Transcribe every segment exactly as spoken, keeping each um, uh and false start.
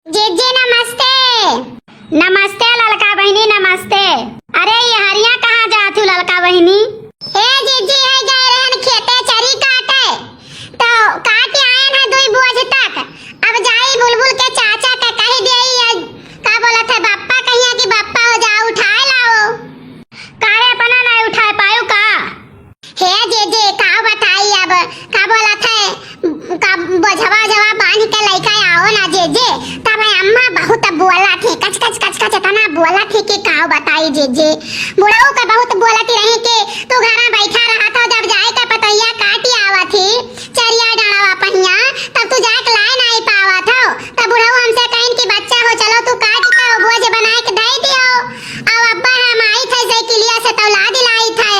जीजी नमस्ते। नमस्ते ललका बहिनी, नमस्ते। अरे ये हरिया कहाँ जात हू ललका बहिनी? ए जीजी, है गए रहन खेते चरी काटे, तो काट आयन है दुई बोझ तक। अब जाई बुलबुल के चाचा के कहि देई, ये का बोलत है बप्पा कहिया कि बप्पा हो जा उठाए लाओ। काहे अपना नहीं उठाए पायू का? हे जीजी, का बताई अब, का बोलत है, का बोझवा जवा बांध के लइका आओ ना जीजी, तब अम्मा बहुत बोलत है, कच कच कच कच इतना बोलत है कि का बताई जीजी। बुढ़ऊ के बहुत बोलत रही कि तू घरा बैठा रहत हो, जब जाए के पतोहिया काटी आवत ही चरिया डाँड़वा पहिया, तब तू जाके लाए नाई पावत हो। तब बुढ़ऊ हमसे कहिन कि बच्चा हो, चलो तू काट के वो बोझ बनाए के दे दियो, अब अब्बा हम आई थे साइकिलिया से तो ला दिलाई थे।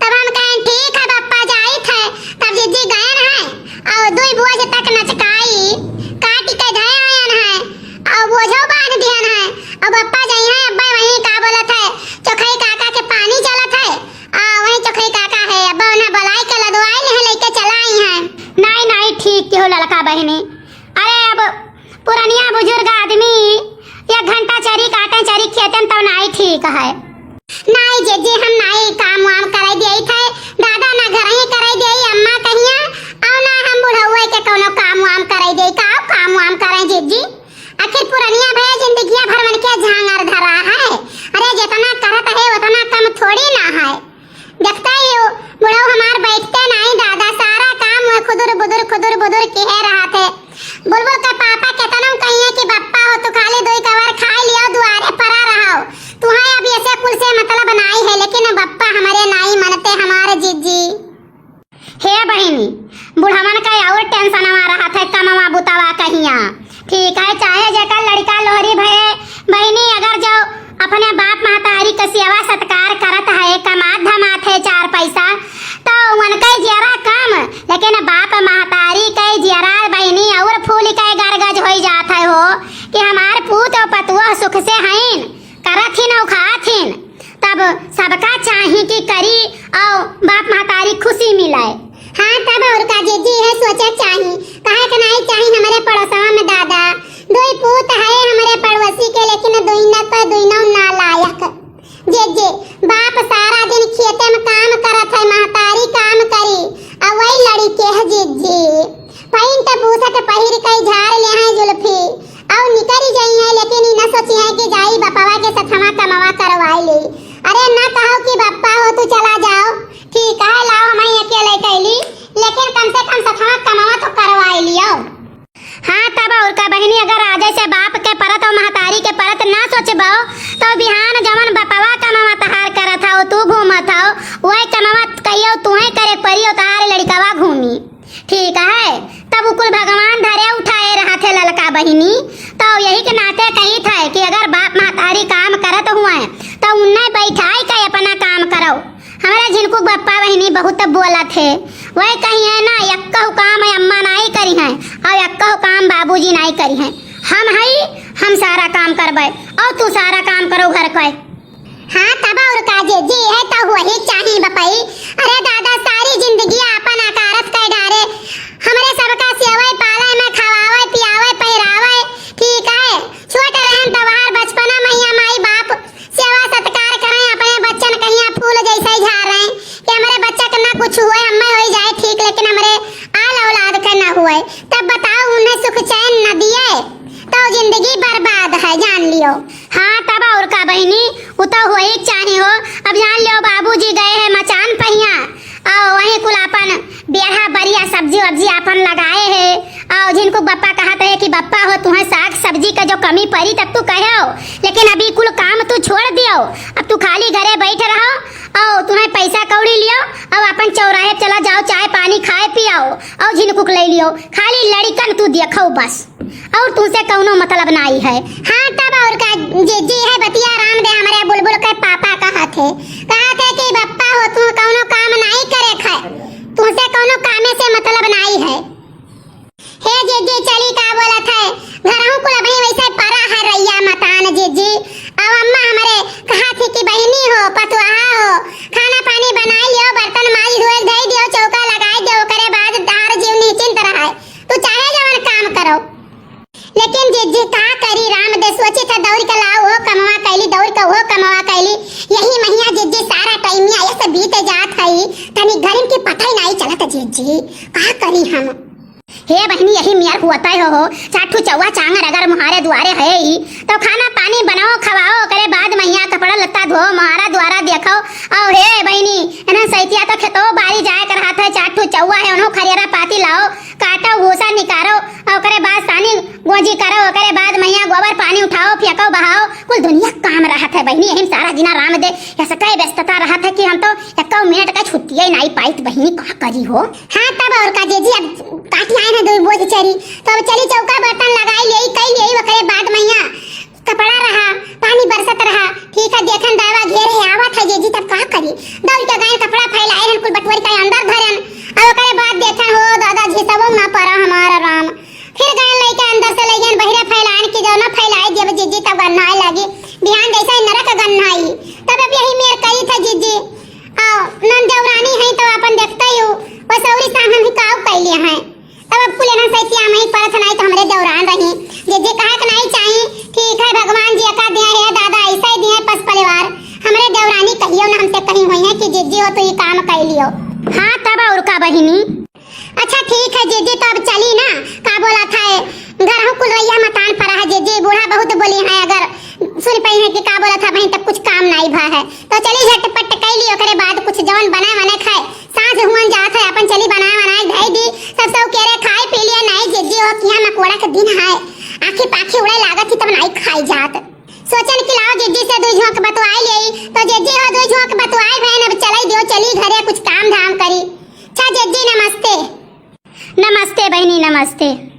तब हम कहेन, "ठीक है बप्पा, जाइत है।" तब जीजी गयन है और दुई बोझ तक नचकाई काट के धए आयन है और बोझो बांध दिहन है। और बप्पा जइहैं, अब्बा वहीं का बोलत है, चोखई काका के पानी चलत है, आ वहीं चोखई काका है, अब्बा उन्हें बुलाई के लदवाई ले लेके चला आई है। नाई, नाई, ठीक किहो ललका बहिनी। अरे अब पुरनिया बुजुर्ग आदमी एक घंटा चरी काटे, चरी खेतन, तब नाई ठीक है। नाई जीजी, हम नाई काम वाम करे देई थे, दादा ना घर ही करे देई, अम्मा कहिया, और ना हम बुढ़ौए के कोनो काम वाम करे देई, का काम वाम करें जीजी? आखिर पुरनिया भए जिंदगिया भर मन के झांगर धरा है। अरे जितना करत है उतना कम थोड़ी ना है। देखते ही हो, बुढ़ऊ हमार बैठते नाई दादा, सारा काम वह खुदुर बुदुर, खुदुर बुदुर किहे रहत है। बुलबुल के पापा केतनो कहिए कि बप्पा हो, तू खाली दुई कवर खाई लियो, दुआरे परा रहो, तुहे अब ऐसे कुल से मतलब नाई है, लेकिन बप्पा हमारे नाई मनते हमारे जीजी। हे बहिनी, बुढ़वन का और टेंशनवा रहत है, कमवा बुतवा कहिया। ठीक है, चाहे जेकर लड़का लोहरी भये, बहिनी, अगर जो अपने बाप महतारी के सेवा सत्कार करत है, कमात धमात है चार पैसा, तो उनके जियरा कम, लेकिन बाप महतारी के जियरा बहिनी और फूल के गरगज होई जात है हो कि हमार पूत और पतुआ सुख से हईन, करत हिन और खात हिन। तब सबका चाही कि करी और बाप महतारी खुशी मिले। हाँ, तब और का जीजी, है सोचे चाही, काहे के नाई चाही हमरे पड़ोसवा में दादा, दुई पूत है हमरे पड़ोसी के, लेकिन दुई न तो दुई नौ नालायक। जीजी, बाप सारा दिन खेते में काम करत है, महतारी काम करी, और वही लड़ी के है जीजी। पैंट बूसट पहिर के झाड़ ले हैं जुल्फी, और निकरी जाई है, लेकिन ई न सोची है कि जाई बपवा के सथवा कमवा करवाई ली। अरे न कहो कि बप्पा हो तू चला जाओ, ठीक है, लाओ हम ही अकेले कैली, लेकिन कम से कम सथवा कमवा तो करवाई लियो। हाँ, तब और का बहिनी, अगर आजे से बाप के परत और महतारी के परत ना सोचबो, तो बिहान जवन बपवा कमवा तहार करत हो, तू घूमत हो, वही कमवा कहियो तुहे करे परी और तहार लड़िकवा घूमी। ठीक है, तब उ कुल भगवान धरे उठाए रहत है ललका बहिनी, तो यही के नाते कहित है कि अगर बाप महतारी काम करत हुए, तो उन्हें बैठाई के अपना काम करो। हमरा झिनकुक बप्पा बहिनी बहुत बोलत है, वह कही है ना, यक्कहु काम अम्मा नाई करी हैं और यक्कहु काम बाबूजी नाई करी हैं। हम हई, हम सारा काम करबे और तू सारा काम करो घर के। हाँ, तब और का जीजी, है तो वही चाही बपई। अरे दादा, सारी जिंदगी आपन अकारथ कर डारे, हमरे सबका सेवै पालै में, खवावै पियावै पहिरावै, ठीक है, छोट रहन तब हर बचपना में हियाँ माई बाप सेवा सत्कार करें, अपने बच्चन कहिया फूल जैसे ही झाड़ रहे कि हमरे बच्चा के ना कुछ हुए, हमें हो जाए ठीक, लेकिन हमरे आल औलाद के ना हुए। तब बताओ, उन्हें सुख चैन न दिए तो जिंदगी बर्बाद है, जान लियो। हाँ, तब और का बहिनी, उ तो होई के चाही हो। अब जान लियो, बाबूजी गए हैं मचान पहिया, और वहीं कुल आपन बेरहा बरिया सब्जी वब्जी आपन लगाए है। और झिनकुक बप्पा कहत है कि बप्पा हो, तुहें साग सब्जी का जो कमी परी तब तू कहो, लेकिन अभी कुल काम तू छोड़ दियो, अब तू खाली घरे बैठ रहो और तुहें पैसा कौड़ी लियो और आपन चौराहे चला जाओ, चाय पानी खाए पियाओ और झिनकुक ले लियो, खाली लड़िकन तू देखो बस। और तुमसे कौनो मतलब नाई है। हाँ, तब और का जीजी, है बतिया राम दे, हमरे बुलबुल के पापा कहत है, कहत है कि बप्पा हो, तू कौनो काम नाई करे खाए, तुमसे कौनो कामे से मतलब नाई है। हे जीजी, चली का बोलत है, घरहू कुल अबही वैसे परा है रैया मतान जीजी। अब अम्मा हमरे कहत है कि बहिनी हो, पतुआ हो, खाना पानी बनाई लियो, बर्तन माज धोए धई दियो, चौका लगाई दियो, ओकरे बाद तार जीव निश्चिंत रहे, तू चाहे जवन काम करो। लेकिन जीजी का ही, का करी हम? हे बहिनी, यही मेर हुअत है हो, हो, चार ठू चौवा चांगर अगर मोहारे दुआरे है ही, तो खाना पानी बनाओ, खवाओ, ओकरे बाद मइया कपड़ा लत्ता धो, मोहारा दुआरा देखो। और हे बहिनी, एना सैतिया तो खेतो बारी जाए कर हाथ है, चार ठू चौवा है, उन्हों खरियरा पाती लाओ, काटो, भूसा निकारो, और ओकरे बाद सानी गोजी करो, ओकरे बाद मइया गोबर पानी उठाओ, फेंको, बहाओ, कुल दुनिया काम रहत है बहिनी, यही में सारा दिना राम दे, ऐसा कई व्यस्तता रहत है कि हम तो एको मिनट का छुट्टिए नाई पाइत बहिनी, का करी हो? हाँ, तब और का जीजी, अब काटी आए ना दो बोझ चरी, तो अब चली चौका बर्तन लगाई लेई, कई लेई, ओकरे बाद मइया कपड़ा रहा, पानी बरसत रहा, ठीक है, देखन दावा घेर है, आवत है जीजी, तब का करी? दौड़ के गए कपड़ा फैलाए रहन, कुल बटुअरी का अंदर धरन, और ओकरे बाद देखन हो दादा, झिसबो ना पड़ा हमारा राम। फिर गए लइके अंदर से लइके बहिरे फैलान की जो ना फैलाए देब जीजी, तब गन्हाए लागी, बिहान जैसे ही नरक गन्हाई, तब अब यही मेर करी था जीजी। आ, नन देवरानी है तो अपन देखते ही हो, बस औरी सामने ही काव कैले हैं। तब अब कुल एना सैतिया में ही परत नहीं तो हमरे देवरान रही। जे जे कहा के नहीं चाहिए, ठीक है, भगवान जी का दिया है दादा, ऐसा ही दिया है पस परिवार। हमरे देवरानी कहियो ना हमसे कहीं हुई है कि जीजी हो तो ये काम कर लियो। हाँ, तब और का बहिनी। अच्छा ठीक है जीजी, तो अब चली ना, का बोला था, घर हूँ कुल रैया मतान परा है जीजी, बूढ़ा बहुत बोली है, अगर सुन पाई है कि का बोला था बहिन, तब कुछ काम नहीं भा है, तो चली झटपट कर ली, ओकरे बाद कुछ जवन बनाए वने खाए, साँझ हुअन जात है, अपन चली बनाए वनाए धई दी, सब सब केरे खाए पी लिए, नहीं जीजी हो किया मकोड़ा के दिन है, आँखी पाखी उड़े लागत ही तब नहीं खाई जात। सोचन कि लाओ जीजी से दुई झोंक बतवाई लेई, तो जीजी हो दुई झोंक बतवाई भैन, अब चलाई दियो, चली घरे कुछ काम धाम करी। अच्छा जीजी नमस्ते। नमस्ते बहिनी, नमस्ते।